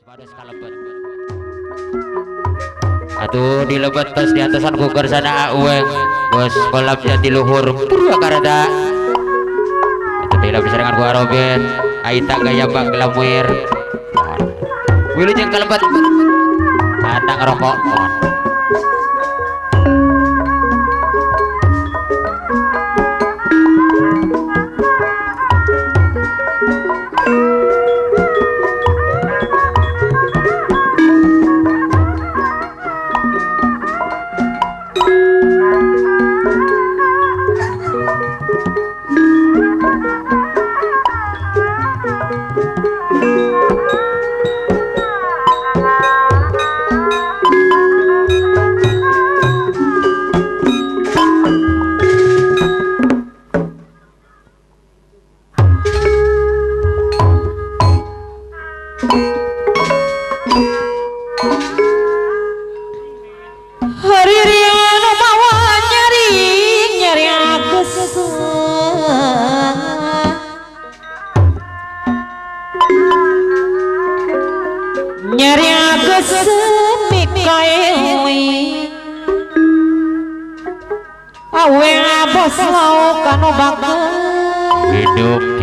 Sepados kalebet. Atuh di lebet tos di atasan ku kersana aweng bos kolam Jatiluhur Purwakarta. Itu tidak bisa dengan gua Robert. Aita gaya bang glamuir. Wilujeng kalebet. Ada ngerokok.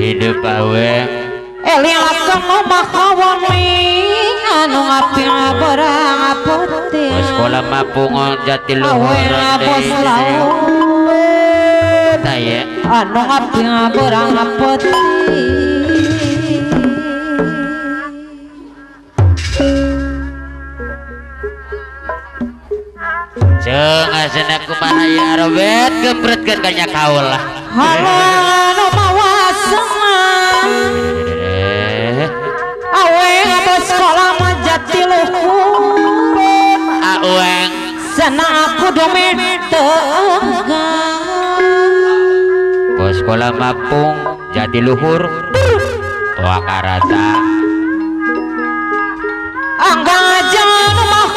Hidup aweng sekolah mapung Jatiluhur taya anu ngapi berang putih. Ceung asana kumaha ya Robert gempretkeun ka nya kaul lah. Anu mawa senang aweng bos sekolah mah Jatiluhur aweng senang aku domen tenggang bos sekolah mapung Jatiluhur Purwakarta. Anggang aja nu mah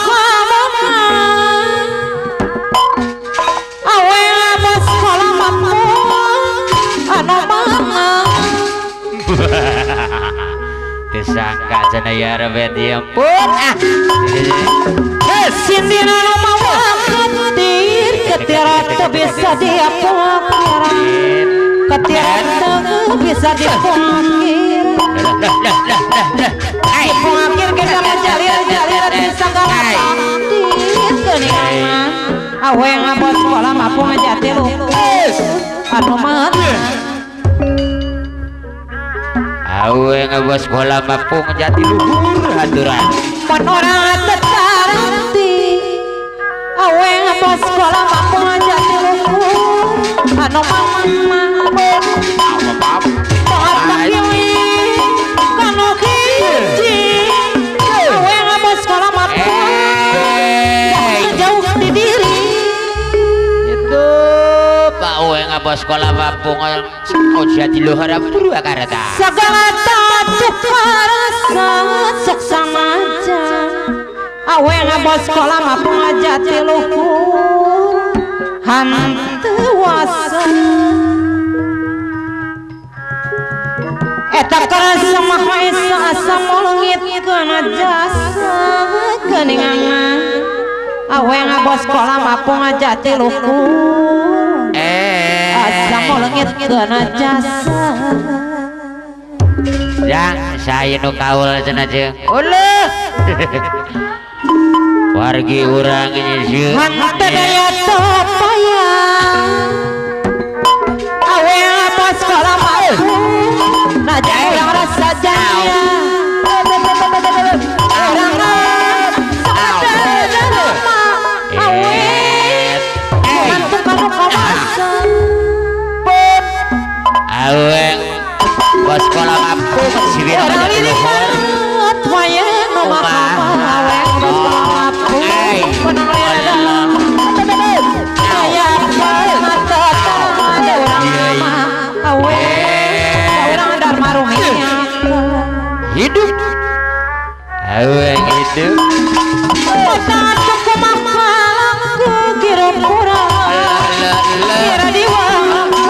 aweng bos sekolah mapung anu mana disangka cenah ya Robert ya ampun ah. Sindina nu mawa ketir ketir teu bisa diapungkir ketir teu bisa dipungkir dipungkir kita menjalir-jalir bisa ngalatin geuningan aweng bos sekolah mapung Jatiluhur anu mana aweng bos sekolah mapung Jatiluhur aturan mun urang teu taranti aweng bos sekolah mapung Jatiluhur anu mana kanu hiji aweng bos sekolah mapung jauh di diri itu Pak aweng bos sekolah mapung Jatiluhur Purwakarta segala tatuk rasa sok samaja aweng bos sekolah mapung Jatiluhur hanteu wasa eta karasa mah esa asa molengitkeun jasa geuningan aweng bos sekolah mapung Jatiluhur asa molengitkeun jasa. Jang saya nu kaul cenah jeung uleuh wargi urang nyieun hanteu daya teu aweng bos sekolah mapung naja urang rasa jaya urang rasa aweng mantu kanu kawasa aweng bos sekolah mapung sibir Jatiluhur aweng bos sekolah mapung menang aya mata urang mah aweng urang Dharma Rumia hidup aweng hidup satu kumaha ku kira-kira kira diwangku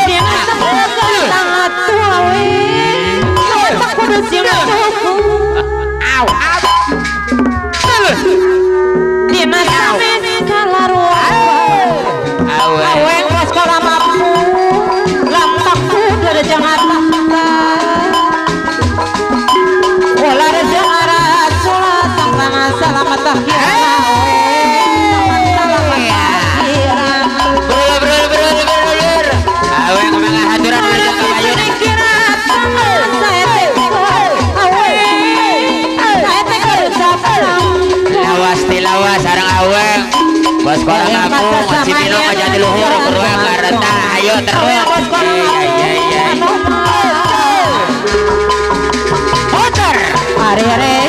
dina sepuluh satu awe kudu sing tuku. sekolah aku si Pino ke Jatiluhur Purwakarta ayo terus. Iya iya iya. Putar. Are are.